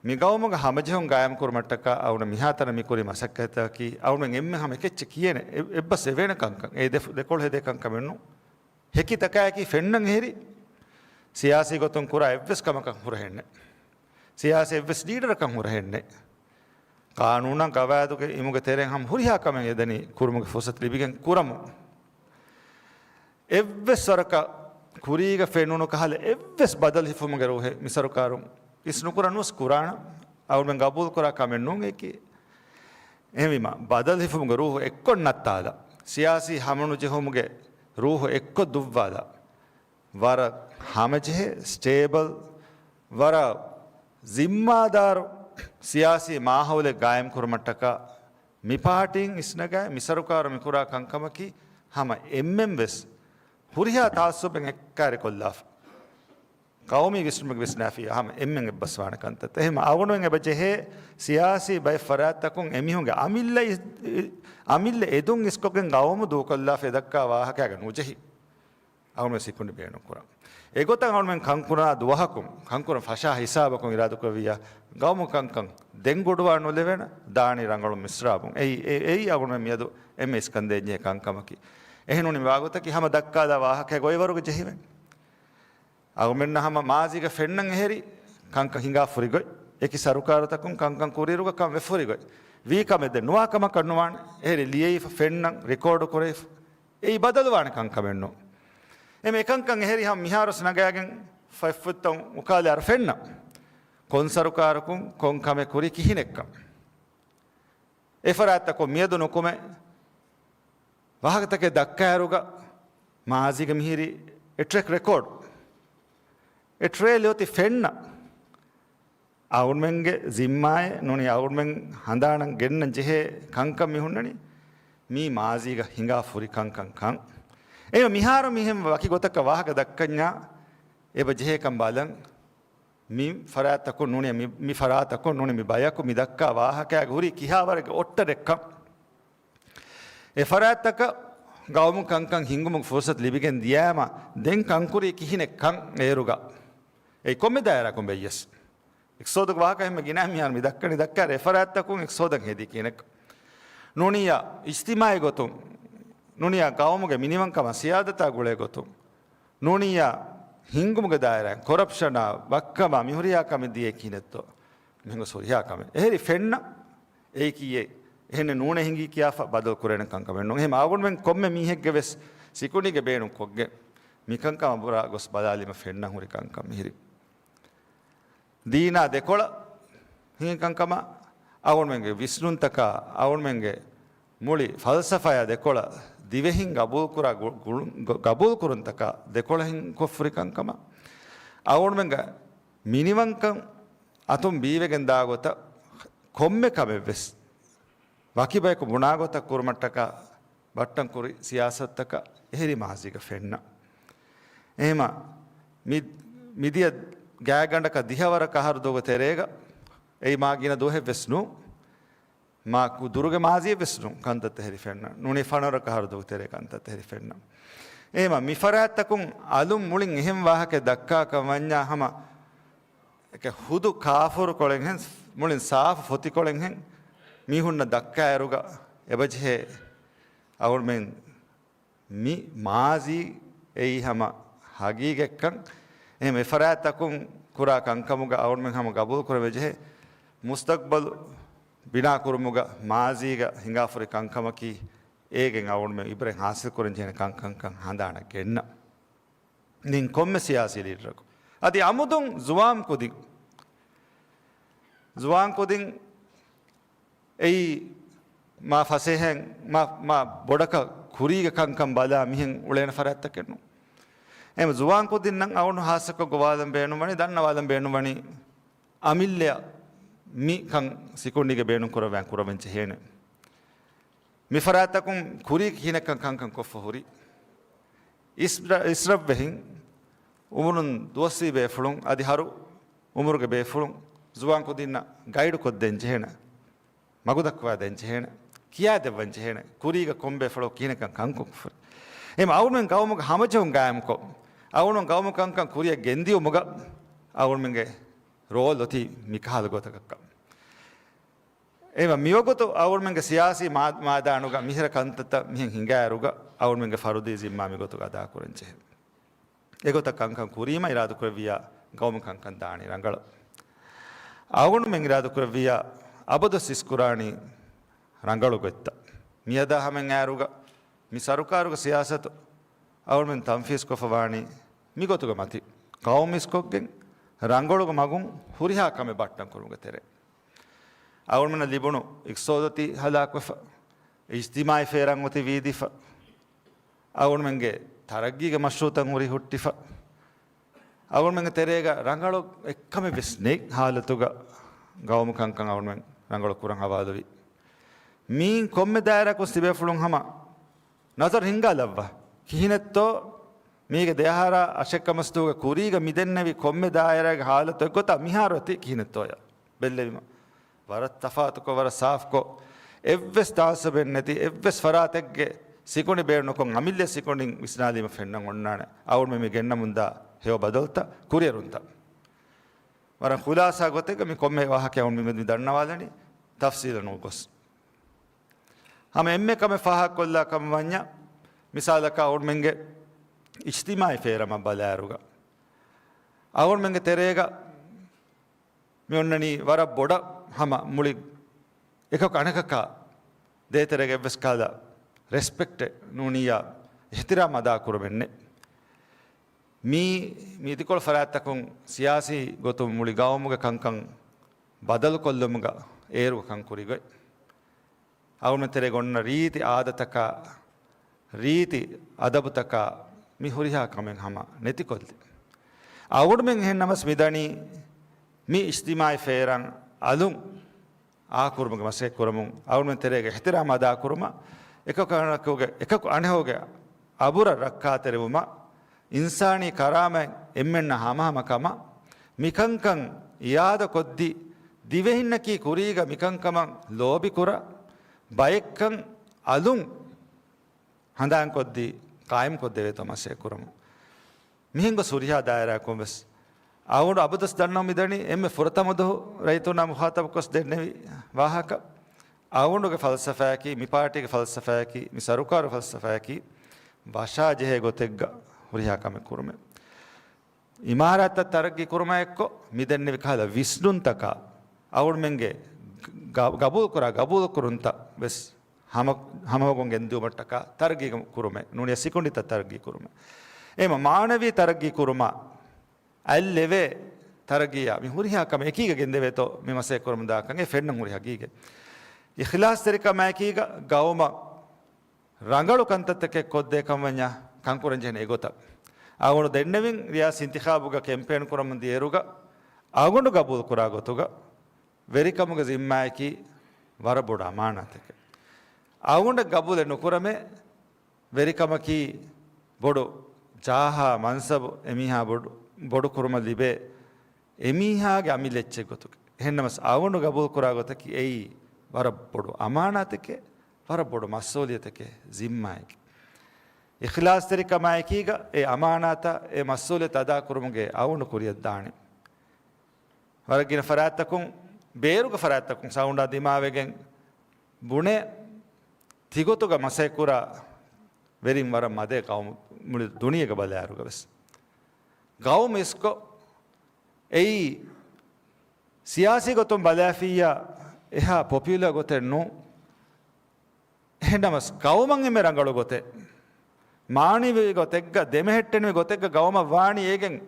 މި ގައުމުގަ ހަމަޖެހުން ގާއިމް ކުރުމަށްޓަކާ އަޅުގަނޑު މިހާތަނަށް މި ކުރި މަސައްކަތަކީ، އަޅުގަނޑުމެން އެންމެ ހަމަ އެކެއްޗެއް ކިޔޭނެ، އެ-، އެއްބަސް އެވޭނެ ކަންކަން. އެ ދެ-، ދެކޮޅު ހެދޭ ކަންކަމެއް ނޫން. ހެކި ތަކާއެކީ ފެންނަން އެހެރި، ސިޔާސީ ގޮތުން ކުރާ އެއްވެސް ކަމަކަށް ހުރަހެއްނެއް. ސިޔާސީ އެއްވެސް ލީޑަރަކަށް ހުރަހެއްނެއް. ޤާނޫނާ ގަވާއިދުގެ އިމުގެ ތެރެއިން ހަމަ ހުރިހާ ކަމެއް އެދެނީ ކުރުމުގެ ފުރުސަތު ލިބިގެން ކުރަމުން. އެއްވެސް ވަރަކަށް ކުރީގަ ފެނުނު ކަހަލަ އެއްވެސް ބަދަލު ހިފުމުގެ ރޫހެއް މި ސަރުކާރުން އިސް ނުކުރަން ވެސް ކުރާނަން. އަޅުގަނޑުމެން ގަބޫލު ކުރާ ކަމެއް ނޫން އެކީ. އެހެންވީމަ، ބަދަލު ހިފުމުގެ ރޫހު އެއްކޮށް ނައްތާލާ، ސިޔާސީ ހަމަނުޖެހުމުގެ ރޫހު އެއްކޮށް ދުއްވާލާ، ވަރަށް ހަމަޖެހޭ، ސްޓޭބަލް، ވަރަށް ޒިންމާދާރު ސިޔާސީ މާހައުލެއް ގާއިމް ކުރުމަށްޓަކާ، މި ޕާޓީން އިސްނަގާ މި ސަރުކާރު މި ކުރާ ކަންކަމަކީ، ހަމަ އެންމެން ވެސް ހުރިހާ ތަޢައްޞުބެއް އެއްކާރި ކޮށްލާފަ، ޤައުމީ ވިސްނުމެއް ވިސްނާފިއްޔާ ހަމަ އެންމެން އެއްބަސްވާނެ ކަންތައްތައް. އެހެން އަޅުގަނޑުމެން އެބަ ޖެހޭ ސިޔާސީ ބައެއް ފަރާތްތަކުން އެމީހުންގެ އަމިއްލަ އި-، އި-، އަމިއްލަ އެދުން އިސްކޮށްގެން ގައުމު ދޫކޮށްލާފަ އެ ދައްކާ ވާހަކައިގަ ނުޖެހި. އަޅުގަނޑުމެން ސިކުނޑި ބޭނުން ކުރަން. އެގޮތަށް އަޅުގަނޑުމެން ކަންކުރާ ދުވަހަކުން، ކަންކުރަން ފަށާ ހިސާބަކުން އިރާދަކުރެއްވިއްޔާ، ގައުމު ކަންކަން ދެން ގޮޑުވާ ނުލެވޭނެ، ދާނީ ރަނގަޅު މިސްރާބުން. އެއީ، އެ-، އެއީ އަޅުގަނޑުމެން މިއަދު އެންމެ އިސްކަންދޭންޖެހޭ ކަންކަމަކީ. އެހެން ނޫނީ މި ވާގޮތަކީ ހަމަ ދައްކާލާ ވާހަކައެއް އޮތްވަރުގަ ޖެހިވެން. އަޅުގަނޑުމެންނަށް ހަމަ މާޒީގަ ފެންނަން އެހެރި ކަންކަން ހިނގާ ފުރިގޮތް. އެކި ސަރުކާރުތަކުން ކަންކަން ކުރިއިރުގަ ކަން ވެ ފުރިގޮތް. ވީ ކަމެއް ދެން ނުވާ ކަމަކަށް ނުވާނެ. އެހެރި ލިޔެވިފަ ފެންނަން، ރެކޯޑު ކުރެވިފަ. އެއީ ބަދަލުވާނެ ކަންކަމެއް ނޫން. އެމެ އެކަންކަން އެހެރި ހަމަ މިހާރުސް ނަގާގެން ފަތްފުއްތައް އުކާލެ އަރަ ފެންނަ. ކޮން ސަރުކާރަކުން ކޮން ކަމެއް ކުރީ ކިހިނެއްކަން. އެފަރާތްތަކުން މިއަދު ނުކުމެ ވާހަކަތަކެއް ދައްކާއިރުގަ މާޒީގަ މިހިރީ އެ ޓްރެކް ރެކޯޑް، އެ ޓްރޭލް އޮތީ ފެންނަ. އަޅުގަނޑުމެންގެ ޒިންމާއެއް ނޫނީ އަޅުގަނޑުމެން ހަނދާނަށް ގެންނަން ޖެހޭ ކަންކަން މި ހުންނަނީ މީ މާޒީގަ ހިނގާ ފުރި ކަންކަން ކަން. އެހެން މިހާރު މިހެން ވަކި ގޮތަކަށް ވާހަކަ ދައްކަންޏާ އެބަ ޖެހޭކަން ބަލަން. މި ފަރާތްތަކުން ނޫނީ މި، މި ފަރާތަކުން ނޫނީ މި ބަޔަކު މި ދައްކާ ވާހަކައިގެ ހުރީ ކިހާވަރެއްގެ އޮއްޓަރެއްކަން. އެ ފަރާތްތަކަށް ގައުމު ކަންކަން ހިންގުމުގެ ފުރުސަތު ލިބިގެން ދިޔައިމަ، ދެން ކަންކުރީ ކިހިނެއްކަން އޭރުގަ. އެ ކޮންމެ ދާއިރާއަކުން ބެއްޔަސް. އިޤްތިޞާދުގެ ވާހަކަ އެންމެ ގިނަ މިހާރު މި ދައްކަނީ ދައްކާ އެ ފަރާތްތަކުން އިޤްތިޞާދަށް ހެދީ ކިހިނެއްކަން. ނޫނިއްޔާ އިޖްތިމާޢީ ގޮތުން، ނޫނިއްޔާ ގައުމުގެ މިނިވަންކަމާ ސިޔާދަތާ ގުޅޭ ގޮތުން، ނޫނިއްޔާ ހިންގުމުގެ ދާއިރާއިން ކޮރަޕްޝަނާ ވައްކަމާ މިހުރިހާ ކަމެއް ދިޔައީ ކިހިނެއްތޯ؟ މިހެން ގޮސް ހުރިހާ ކަމެއް. އެހެރީ ފެންނަ އެއީކީއޭ، އެހެންނެއް ނޫނޭ ހިނގީ ކިޔާފަ ބަދަލު ކުރޭނެ ކަންކަމެއް ނޫން. އެހެން އަޅުގަނޑުމެން ކޮންމެ މީހެއްގެ ވެސް ސިކުނޑީގެ ބޭނުން ކޮށްގެން މިކަންކަމަށް ބުރާ ގޮސް ބަލާލީމަ ފެންނަން ހުރި ކަންކަން މިހިރީ. ދީނާ ދެކޮޅަށް ހިނގި ކަންކަމާ، އަޅުގަނޑުމެންގެ ވިސްނުންތަކާ، އަޅުގަނޑުމެންގެ މުޅި ފަލްސަފާއާ ދެކޮޅަށް ދިވެހިން ގަބޫލުކުރާ ގު-، ގުޅުން-، ގަ-، ގަބޫލުކުރުންތަކާ ދެކޮޅަށް ހިން ކޮށްފުރި ކަންކަމަށް، އަޅުގަނޑުމެންގެ މިނިވަންކަން އަތުން ބީވެގެން ދާ ގޮތަށް ކޮންމެ ކަމެއް ވެސް ވަކި ބަޔަކު ބުނާ ގޮތަށް ކުރުމަށްޓަކާ ބައްޓަން ކުރި ސިޔާސަތުތަކަށް އެހެރީ މާޒީގަ ފެންނަ. އެހެމަ މި-، މިދިޔަ ގާތްގަނޑަކަށް ދިހަވަރަކަށް އަހަރު ދުވަހުގެ ތެރޭގަ، އެއީ މާ ގިނަ ދުވަހެއް ވެސް ނޫން، މާ ކު-، ދުރުގެ މާޒީއެއް ވެސް ނޫން، ކަންތައްތައް އެހެރީ ފެންނަ. ނޫނީ ފަނަރަކަށް އަހަރު ދުވަހުގެ ތެރޭ ކަންތައްތައް އެހެރީ ފެންނަ. އެހެމަ މި ފަރާތްތަކުން އަލުން މުޅިން އެހެން ވާހަކައެއް ދައްކާކަށް ވަންޏާ ހަމަ އެކެ ހުދު ކާފަރު ކޮޅެއްހެން، މުޅިން ސާފު ފޮތިކޮޅެއްހެން މީހުންނަށް ދައްކާއިރުގަ އެބަޖެހޭ އަޅުގަނޑުމެން މި މާޒީ އެއީ ހަމަ ހަގީގަތްކަން. އެހެން އެފަރާތްތަކުން ކުރާ ކަންކަމުގަ އަޅުގަނޑުމެން ހަމަ ގަބޫލު ކުރެވި ޖެހޭ މުސްތަގްބަލު ބިނާ ކުރުމުގަ މާޒީގަ ހިނގާފުރި ކަންކަމަކީ އޭގެން އަޅުގަނޑުމެން އިބްރަތް ހާސިލް ކުރަން ޖެހޭނެ ކަންކަންކަން ހަނދާނަށް ގެންނަ. ދެން ކޮންމެ ސިޔާސީ ލީޑަރަކު އަދި އަމުދުން ޒުވާން ކުދިން، ޒުވާން ކުދިން އެއީ މާ ފަސޭހައިން މާ، މާ ބޮޑަކަށް ކުރީގެ ކަންކަން ބަލާ މިހެން އުޅޭނެ ފަރާތްތަކެއް ނޫން. އެހެން ޒުވާން ކުދިންނަށް އަޅުގަނޑު ހާއްސަކޮށް ގޮވާލަން ބޭނުންވަނީ، ދަންނަވާލަން ބޭނުންވަނީ އަމިއްލައަށް މި ކަން ސިކުނޑީގަ ބޭނުން ކުރައްވާ ކުރައްވަން ޖެހޭނެ. މި ފަރާތްތަކުން ކުރީ ކިހިނެއްކަން ކަންކަން ކޮށްފަ ހުރި. އިސްރަ-، އިސްރަށްވެހިން އުމުރުން ދުވަސްވީ ބޭފުޅުން އަދި ހަރު އުމުރުގެ ބޭފުޅުން ޒުވާން ކުދިންނަށް ގައިޑު ކޮށްދޭން ޖެހޭނެ، މަގުދައްކަވާދޭން ޖެހޭނެ، ކިޔާދެއްވަން ޖެހޭނެ، ކުރީގަ ކޮން ބޭފުޅަކު ކިހިނެއްކަން ކަންކޮށްފަ. އެހެން އަޅުމެން ގައުމުގެ ހަމަޖެހުން ގާއިމްކޮށް، އަޅުމެން ގައުމު ކަންކަން ކުރިއަށް ގެންދިޔުމުގަ އަޅުމެންގެ ރޯލް އޮތީ މިކަހަލަ ގޮތަކަށް. އެހެން މިވަގުތު އަޅުމެންގެ ސިޔާސީ މާ-، މާދާނުގަ މިހިރަ ކަންތައްތައް މިހެން ހިނގާއިރުގަ އަޅުމެންގެ ފަރުދީ ޒިންމާ މިގޮތުގަ އަދާކުރަން ޖެހޭ. އެގޮތަށް ކަންކަން ކުރީމަ އިރާދަކުރެއްވިއްޔާ ގައުމު ކަންކަން ދާނީ ރަނގަޅަށް. އަޅުގަނޑުމެން އިރާދަކުރެއްވިއްޔާ އަބަދުވެސް އިސްކުރާނީ ރަނގަޅު ގޮތްތައް. މިއަދާ ހަމައިން އައިރުގަ މި ސަރުކާރުގެ ސިޔާސަތު އަޅުމެން ތަންފީޒްކޮށްފަ ވާނީ މިގޮތުގެ މަތި ގައުމު އިސްކޮށްގެން ރަނގަޅު މަގުން ހުރިހާ ކަމެއް ބައްޓަން ކުރުމުގެ ތެރޭ. އަޅުމެންނަށް ލިބުނު އިޤްތިޞާދު އޮތީ ހަލާކުވެފަ، އިޖްތިމާޢީ ފޭރަން އޮތީ ވީދިފަ، އަޅުމެންގެ ތަރައްގީގެ މަޝްރޫޢުތައް ހުރީ ހުއްޓިފަ، އަޅުމެންގެ ތެރޭގަ ރަނގަޅު އެއްކަމެއް ވެސް ނެތް ހާލަތުގަ ގައުމު ކަންކަން އަޅުމެން ރަނގަޅު ކުރަން ހަވާލުވި. މީން ކޮންމެ ދާއިރާއަކުން ތިބޭފުޅުން ހަމަ ނަޒަރު ހިންގާލައްވާ. ކިހިނެއްތޯ މީގެ ދެއަހަރާ އަށެއްކަމަސްދުވަހުގެ ކުރީގަ މި ދެންނެވި ކޮންމެ ދާއިރާގެ ހާލަތު އެއްގޮތަށް މިހާރު އޮތީ ކިހިނެއްތޯޔާ ބެއްލެވީމަ. ވަރަށް ތަފާތުކޮށް، ވަރަށް ސާފްކޮށް، އެއްވެސް ތާއްސަބެއް ނެތި، އެއްވެސް ފަރާތެއްގެ ސިކުނޑި ބޭނުންކޮށް، އަމިއްލަ ސިކުނޑިން ވިސްނާލީމަ ފެންނަން އޮންނާނެ އަޅުމެން މި ގެންނަމުންދާ ހެޔޮ ބަދަލުތައް، ކުރިއެރުންތައް. ވަރަށް ޚުލާސާ ގޮތެއްގަ މި ކޮންމެ ވާހަކައެއް އަޅުމެން މި ދަންނަވާލަނީ ތަފްސީލަށް ނުގޮސް. ހަމަ އެންމެ ކަމެއް ފާހަގަކޮށްލާ ކަމަށް ވަންޏާ، މިސާލަކަށް އަޅުމެންގެ އިޖްތިމާޢީ ފޭރަމަށް ބަލާއިރުގަ، އަޅުމެންގެ ތެރޭގަ މި އޮންނަނީ ވަރަށް ބޮޑަށް ހަމަ މުޅި އެކަކު އަނެކަކާ ދޭތެރޭގަ އެއްވެސް ކަހަލަ ރެސްޕެކްޓެއް ނޫނިއްޔާ އިޙްތިރާމް އަދާކުރުމެއް ނެތް. މީ، މީ އިދިކޮޅު ފަރާތްތަކުން ސިޔާސީ ގޮތުން މުޅި ގައުމުގެ ކަންކަން ބަދަލުކޮށްލުމުގަ އޭރުގަ ކަން ކުރި ގޮތް. އަޅުމެން ތެރޭގަ އޮންނަ ރީތި އާދަތަކާ، ރީތި އަދަބުތަކާ މި ހުރިހާ ކަމެއް ހަމަ ނެތިކޮށްލި. އަޅުގަނޑުމެން އެހެން ނަމަސް މިދަނީ މި އިޖްތިމާޢީ ފޭރަން އަލުން އާކުރުމުގެ މަސައްކަތް ކުރަމުން، އަޅުމެން ތެރޭގެ އިޙްތިރާމް އަދާކުރުމަށް، އެކަކު އަނެކުގެ، އެކަކު އަނެކުގެ އަބުރަށް ރައްކާތެރިވުމަށް، އިންސާނީ ކަރާމަތް އެންމެންނަށް ހަމަހަމަ ކަމަށް، މިކަންކަން އިއާދަކޮށްދީ، ދިވެހިންނަކީ ކުރީގަ މިކަންކަމަށް ލޯބިކުރާ ބައެއްކަން އަލުން ހަނދާންކޮށްދީ، ޤާއިމްކޮށްދެވޭތޯ މަސައްކަތް ކުރަމުން. މިހެން ގޮސް ހުރިހާ ދާއިރާއަކުން ވެސް އަޅުގަނޑު އަބަދުވެސް ދަންނަވަން މިދަނީ، އެންމެ ފުރަތަމަ ދުވަހު ރައްޔިތުންނާ މުޚާޠަބުކޮށް ދެންނެވި ވާހަކަ، އަޅުގަނޑުގެ ފަލްސަފާއަކީ، މި ޕާޓީގެ ފަލްސަފާއަކީ، މި ސަރުކާރުގެ ފަލްސަފާއަކީ، ވަށާޖެހޭ ގޮތެއްގަ ހުރިހާ ކަމެއް ކުރުމޭ. އިމާރާތްތައް ތަރައްގީ ކުރުމާ އެއްކޮށް، މި ދެންނެވި ކަހަލަ ވިސްނުންތަކާ، އަޅުގަނޑުމެންގެ ގަ-، ގަބޫލުކުރާ ގަބޫލުކުރުންތައް ވެސް ހަމަ-، ހަމަވަގުން ގެންދިއުމަށްޓަކާ ތަރައްގީ ކުރުމޭ، ނޫނީ ސިކުނޑިތައް ތަރައްގީ ކުރުމޭ. އެހެންމަ މާނަވީ ތަރައްގީ ކުރުމާ، އަތްލެވޭ ތަރައްގީއާ މި ހުރިހާ ކަމެއް އެކީގަ ގެންދެވޭތޯ މި މަސައްކަތް ކުރަމުންދާ ކަމެއް ފެންނަން ހުރި ހަގީގަތް. އިޚްލާޞްތެރިކަމާއެކީގަ ގައުމަށް ރަނގަޅު ކަންތައްތަކެއް ކޮށްދޭ ކަމަށް ވަންޏާ ކަންކުރަން ޖެހޭނެ އެގޮތަށް. އަޅުގަނޑު ދެންނެވިން ރިޔާސީ އިންތިޚާބުގަ ކެމްޕޭން ކުރަމުން ދިޔައިރުގަ އަޅުގަނޑު ގަބޫލުކުރާ ގޮތުގަ ވެރިކަމުގެ ޒިންމާއަކީ ވަރަށް ބޮޑު އަމާނާތެކެއް. އަޅުގަނޑަށް ގަބޫލެއް ނުކުރަމޭ، ވެރިކަމަކީ ބޮޑު ޖާހާ މަންސަބު އެމީހާ ބޮޑު، ބޮޑު ކުރުމަށް ލިބޭ އެމީހާގެ އަމިއްލަ އެއްޗެއް ގޮތުގަ. އެހެންނަމަސް އަޅުގަނޑު ގަބޫލުކުރާ ގޮތަކީ އެއީ ވަރަށް ބޮޑު އަމާނާތެކޭ، ވަރަށް ބޮޑު މަސްއޫލިއްޔަތެކޭ، ޒިންމާއެކޭ. އިޚްލާޞްތެރިކަމާއެކީގަ އެ އަމާނާތާ އެ މަސްއޫލިއްޔަތު އަދާކުރުމުގެ އަޅުގަނޑު ކުރިއަށް ދާނެ. ވަރަށް ގިނަ ފަރާތްތަކުން، ބޭރުގެ ފަރާތްތަކުން ސައުންޑާ ދިމާވެގެން ބުނޭ، ތިގޮތުގަ މަސައްކަތްކުރާ ވެރިން ވަރަށް މަދޭ ގައުމު، މުޅި ދުނިޔޭގަ ބަލާއިރުގަ ވެސް. ގައުމު އިސްކޮށް އެއީ ސިޔާސީ ގޮތުން ބަލާފިއްޔާ އެހާ ޕޮޕިއުލާ ގޮތެއް ނޫން. އެހެންނަމަސް ގައުމަށް އެންމެ ރަނގަޅު ގޮތެއް، މާނަވީ ގޮތެއްގަ، ދެމެހެއްޓެނިވި ގޮތެއްގަ ގައުމަށް ވާނީ އޭގެން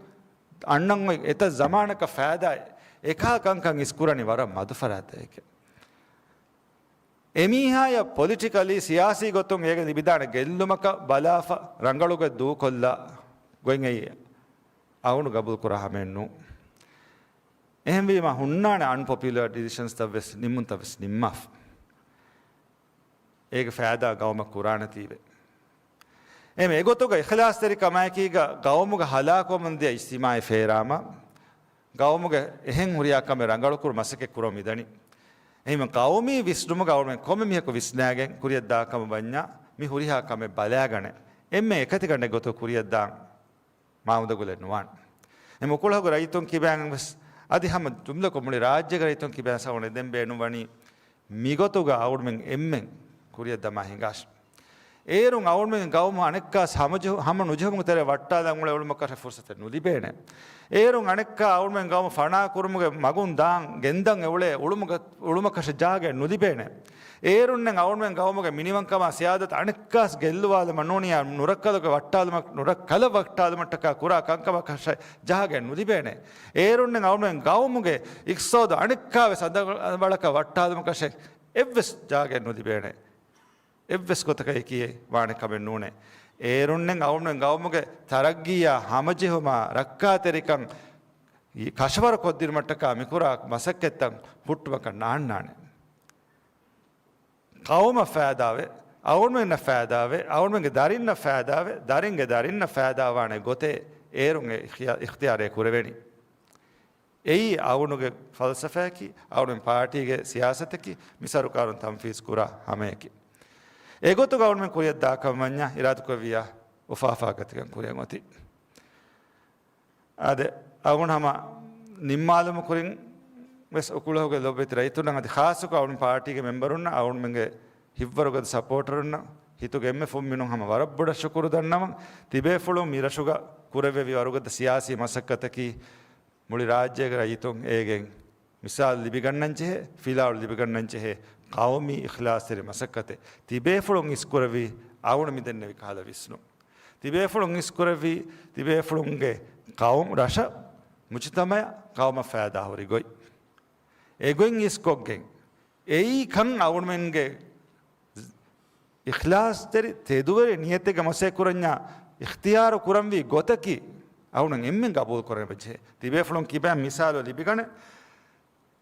އަންނަން އޮތް އެތައް ޒަމާނަކަށް ފައިދާއެއް. އެކާ ކަންކަން އިސްކުރަނީ ވަރަށް މަދު ފަރާތެކޭ. އެމީހާޔަށް ޕޮލިޓިކަލީ، ސިޔާސީ ގޮތުން އޭގެ ލިބިދާނެ ގެއްލުމަކަށް ބަލާފަ، ރަނގަޅުގޮތް ދޫކޮށްލާ ގޮތް އެއީ އަޅުގަނޑު ގަބޫލުކުރާ ހަމައެއް ނޫން. އެހެންވީމަ ހުންނާނެ އަންޕޮޕިއުލަރ ޑިސިޝަންސްތައް ވެސް، ނިންމުންތައް ވެސް ނިންމާފަ. އޭގެ ފައިދާ ގައުމަށް ކުރާނެތީވެ. އެމެ އެގޮތުގަ އިޚްލާޞްތެރިކަމާއެކީގަ ގައުމުގަ ހަލާކުވަމުންދިޔަ އިޖްތިމާޢީ ފޭރާމަ، ގައުމުގެ އެހެން ހުރިހާ ކަމެއް ރަނގަޅުކުރު މަސައްކަތް ކުރަމު މިދަނީ. އެހެން ގައުމީ ވިސްނުމުގަ އަޅުމެން ކޮންމެ މީހަކު ވިސްނާގެން ކުރިއަށްދާ ކަމަށް ވަންޏާ، މި ހުރިހާ ކަމެއް ބަލާގަނެ، އެންމެ އެކަތިގަނޑެއް ގޮތުގަ ކުރިއަށްދާން މާމުދަގުލެއް ނުވާނެ. އެ މުކުޅަހުގެ ރައްޔިތުން ކިބައިން ވެސް އަދި ހަމަ ޖުމްލަކޮށް މުޅި ރާއްޖޭގެ ރައްޔިތުން ކިބައިން ސަވަނެ ދެން ބޭނުންވަނީ މިގޮތުގަ އަޅުމެން އެންމެން ކުރިއަށް ދަމާ ހިނގާށި. އޭރުން އަޅުމެން ގައުމު އަނެއްކާސް ހަމަޖެހު-، ހަމަ ނުޖެހުމުގެ ތެރެއަށް ވައްޓާލަން އުޅޭ އުޅުމަކަށެއް ފުރުސަތެއް ނުލިބޭނެ. އޭރުން އަނެއްކާ އަޅުމެން ގައުމު ފަނާ ކުރުމުގެ މަގުން ދާން ގެންދަން އެ އުޅޭ އުޅުމުގަ-، އުޅުމަކަށެއް ޖާގައެއް ނުލިބޭނެ. އޭރުންނެއް އަޅުމެން ގައުމުގެ މިނިވަންކަމާ ސިޔާދަތަށް އަނެއްކާސް ގެއްލުވާލަމަ ނޫނިޔާ ނުރައްކަލުގެ ވައްޓާލުމަށް، ނުރައްކަލަށް ވައްޓާލުމަށްޓަކާ ކުރާ ކަންކަމަކަށެއް ޖާގައެއް ނުލިބޭނެ. އޭރުންނެއް އަޅުމެން ގައުމުގެ އިޤްތިޞާދު އަނެއްކާވެސް އަނދަވަޅަކަށް ވައްޓާލުމަކަށެއް އެއްވެސް ޖާގައެއް ނުލިބޭނެ. އެއްވެސް ގޮތަކަށް އެކީ ވާނެ ކަމެއް ނޫނޭ. އޭރުންނެއް އަޅުމެން ގައުމުގެ ތަރައްގީއާ ހަމަޖެހުމާ ރައްކާތެރިކަން ކަށަވަރު ކޮށްދިނުމަށްޓަކާ މިކުރާ މަސައްކަތްތައް ހުއްޓުމަކަށް ނާންނާނެ. ޤައުމަށް ފައިދާވެ، އަޅުމެންނަށް ފައިދާވެ، އަޅުމެންގެ ދަރިންނަށް ފައިދާވެ، ދަރިންގެ ދަރިންނަށް ފައިދާވާނެ ގޮތެއް އޭރުން އެ އިޚްތިޔާ-، އިޚްތިޔާރެއް ކުރެވެނީ. އެއީ އަޅުގަނޑުގެ ފަލްސަފާއަކީ، އަޅުގަނޑު ޕާޓީގެ ސިޔާސަތަކީ، މި ސަރުކާރުން ތަންފީޒު ކުރާ ހަމަޔަކީ. އެގޮތުގަ އަޅުގަނޑު ކުރިއަށްދާ ކަމަށް ވަންޏާ އިރާދަކުރެއްވިއްޔާ އުފާ އުފާ ގަތިގެން ކުރިއަށް އޮތީ. އާދެ، އަޅުގަނޑު ހަމަ ނިންމާލުމުގެ ކުރިން ވެސް އުކުޅަހުގެ ލޮބުވެތި ރައްޔިތުންނަށް އަދި ޚާއްޞަކޮށް އަޅުގަނޑު ޕާޓީގެ މެމްބަރުންނަށް، އަޅުގަނޑުމެންގެ ހިތްވަރުގަދަ ސަޕޯޓަރުންނަށް، ހިތުގެ އެންމެ ފުންމިނުން ހަމަ ވަރަށް ބޮޑަށް ޝުކުރު ދަންނަވަން. ތިބޭފުޅުން މި ރަށުގަ ކުރެއްވެވި ވަރުގަދަ ސިޔާސީ މަސައްކަތަކީ، މުޅި ރާއްޖޭގެ ރައްޔިތުން އޭގެން މިސާލު ލިބިގަންނަންޖެހޭ، ފިލާވަޅު ލިބިގަންނަންޖެހޭ ޤައުމީ އިޚްލާޞްތެރި މަސައްކަތެއް. ތިބޭފުޅުން އިސްކުރެއްވި އަޅުގަނޑު މިދެންނެވި ކަހަލަ ވިސްނުން. ތިބޭފުޅުން އިސްކުރެއްވި ތިބޭފުޅުންގެ ޤައުމު، ރަށަށް، މުޖުތަމަޢަށް، ޤައުމަށް ފައިދާ ހުރި ގޮތް. އެގޮތް އިސްކޮށްގެން އެއީ ކަން އަޅުގަނޑުމެންގެ އިޚްލާޞްތެރި ތެދުވެރި ނިޔަތެއްގެ މަސައްކަތް ކުރަންޏާ އިޚްތިޔާރު ކުރަންވީ ގޮތަކީ އަޅުގަނޑު އެންމެން ގަބޫލު ކުރަން އެބަޖެހޭ. ތިބޭފުޅުން ކިބައިން މިސާލު ލިބިގަނެ،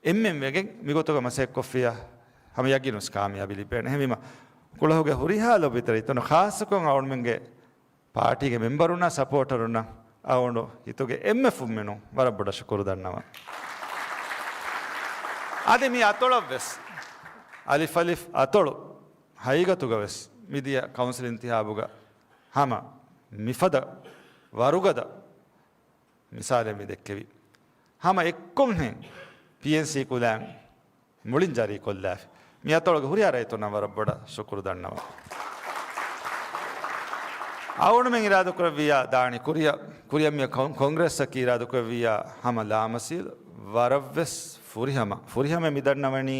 އެންމެން ވެގެން މިގޮތުގަ މަސައްކަތް ކޮށްފިއްޔާ ހަމަ ޔަގީނުން ކާމިޔާބީ ލިބޭނެ. އެހެންވީމަ، ކުޅަހުގެ ހުރިހާ ލޮބުވެތި ރައްޔިތުން ޚާއްޞަކޮށް އަޅުގަނޑުމެންގެ ޕާޓީގެ މެމްބަރުންނާ ސަޕޯޓަރުންނަށް އަޅުގަނޑު ހިތުގެ އެންމެ ފުންމިނުން ވަރަށް ބޮޑަށް ޝުކުރު ދަންނަވަން. އަދި މި އަތޮޅަށްވެސް، އަލިފް އަލިފް އަތޮޅު ހަގީގަތުގަވެސް މިދިޔަ ކައުންސިލް އިންތިހާބުގަ ހަމަ މިފަދަ ވަރުގަދަ މިސާލެއް މި ދެއްކެވި. ހަމަ އެއްކޮށްހެން ޕީއެންސީ ކުލައިން މުޅިން ޖަރީކޮށްލާފި. މި އަތޮޅުގެ ހުރިހާ ރައްޔިތުންނަށް ވަރަށް ބޮޑަށް ޝުކުރު ދަންނަވަން. އަޅުގަނޑުމެން އިރާދަކުރެއްވިއްޔާ ދާނީ ކުރިއަށް، ކުރިއަށް މި ކޮން-، ކޮންގްރެސްއަކީ އިރާދަކުރެއްވިއްޔާ ހަމަ ލާމަސީލު ވަރަށްވެސް ފުރިހަމަ، ފުރިހަމަ މި ދަންނަވަނީ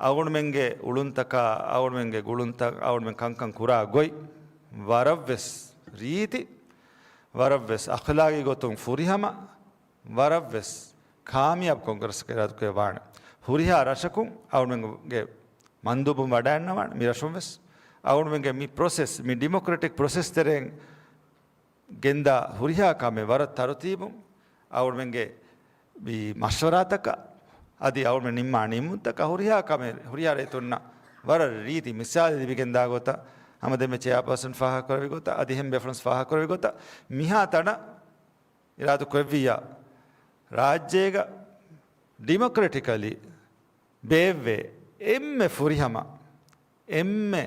އަޅުގަނޑުމެންގެ އުޅުންތަކާ، އަޅުގަނޑުމެންގެ ގުޅުންތައް، އަޅުގަނޑުމެން ކަންކަން ކުރާ ގޮތް ވަރަށްވެސް ރީތި، ވަރަށްވެސް އަޚްލާގީ ގޮތުން ފުރިހަމަ، ވަރަށްވެސް ކާމިޔާބު ކޮންގްރެސް އިރާދަކުރެއްވާނެ. ހުރިހާ ރަށަކުން އަޅުގަނޑުމެންގެ މަންދޫބުން ވަޑައިގަންނަވާނެ މި ރަށުން ވެސް. އަޅުގަނޑުމެންގެ މި ޕްރޮސެސް، މި ޑިމޮކްރެޓިކް ޕްރޮސެސް ތެރެއިން ގެންދާ ހުރިހާ ކަމެއް ވަރަށް ތަރުތީބުން އަޅުގަނޑުމެންގެ މި މަޝްވަރާތަކަށް އަދި އަޅުގަނޑުމެން ނިންމާ ނިންމުންތަކަށް ހުރިހާ ކަމެއް ހުރިހާ ރައްޔިތުންނަށް ވަރަށް ރީތި މިސާލެއް ލިބިގެންދާ ގޮތަށް، ހަމަ ދެންމެ ޗެއާޕާސަން ފާހަގަކުރެއްވި ގޮތަށް އަދި އެހެން ބޭފުޅުން ފާހަގަކުރެއްވި ގޮތަށް މިހާ ތަނަށް އިރާދަކުރެއްވިއްޔާ، ރާއްޖޭގަ ޑިމޮކްރެޓިކަލީ ބޭއްވޭ އެންމެ ފުރިހަމަ، އެންމެ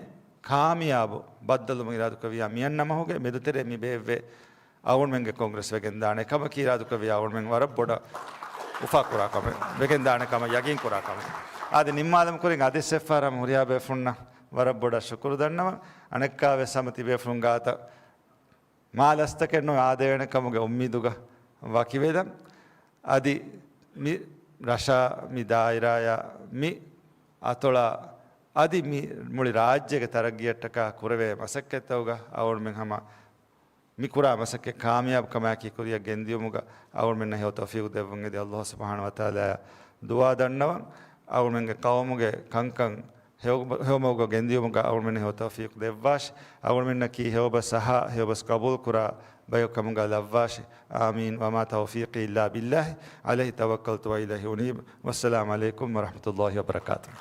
ކާމިޔާބު ބައްދަލުވުމަށް އިރާދަކުރެއްވިއްޔާ މިއަންނަ މަހުގެ މެދުތެރޭ މި ބޭއްވޭ އަޅުގަނޑުމެންގެ ކޮންގްރެސް ވެގެންދާނެ ކަމަކީ އިރާދަކުރެއްވިއްޔާ އަޅުގަނޑުމެން ވަރަށް ބޮޑަށް އުފާކުރާ ކަމެއް، ވެގެންދާނެ ކަމަށް ޔަގީންކުރާ ކަމެއް. އާދެ، ނިންމާލުމުގެ ކުރިން އަދިވެސް އެއްފަހަރަށް ހުރިހާ ބޭފުޅުންނަށް ވަރަށް ބޮޑަށް ޝުކުރު ދަންނަވަން. އަނެއްކާވެސް ހަމަ ތިބޭފުޅުން ގާތަށް މާ ލަސްތަކެއް ނުވެ އާދެވޭނެ ކަމުގެ އުއްމީދުގަ ވަކިވެލަން. އަދި މި ރަށާ، މި ދާއިރާޔާ، މި އަތޮޅާ، އަދި މި މުޅި ރާއްޖޭގެ ތަރައްގީއަށްޓަކާ ކުރެވޭ މަސައްކަތްތަކުގަ އަޅުގަނޑުމެން ހަމަ މި ކުރާ މަސައްކަތް ކާމިޔާބު ކަމާއެކީ ކުރިއަށް ގެންދިޔުމުގަ އަޅުގަނޑުމެންނަށް ހެޔޮ ތައުފީޤު ދެއްވުން އެދި އައްލާހު ސުބްޙާނަހޫ ވަތަޢާލާއަށް ދުޢާ ދަންނަވަން. އަޅުގަނޑުމެންގެ ޤައުމުގެ ކަންކަން ހެޔޮ-، ހެޔޮމަގުގަ ގެންދިޔުމުގަ އަޅުގަނޑުމެންނަށް ހެޔޮ ތައުފީޤު ދެއްވާށި. އަޅުގަނޑުމެންނަކީ ހެޔޮބަސް އަހާ، ހެޔޮބަސް ޤަބޫލުކުރާ ބަޔަކު ކަމުގަ ލައްވާށި. އާމީން. ވަމާ ތައުފީޤީ އިއްލާ ބިއްލާހި، ޢަލައިހި ތަވައްކަލްތު ވައިލައިހި އުނީބު. ވައްސަލާމު ޢަލައިކުމް ވަރަޙްމަތުﷲި ވަބަރަކާތުހު.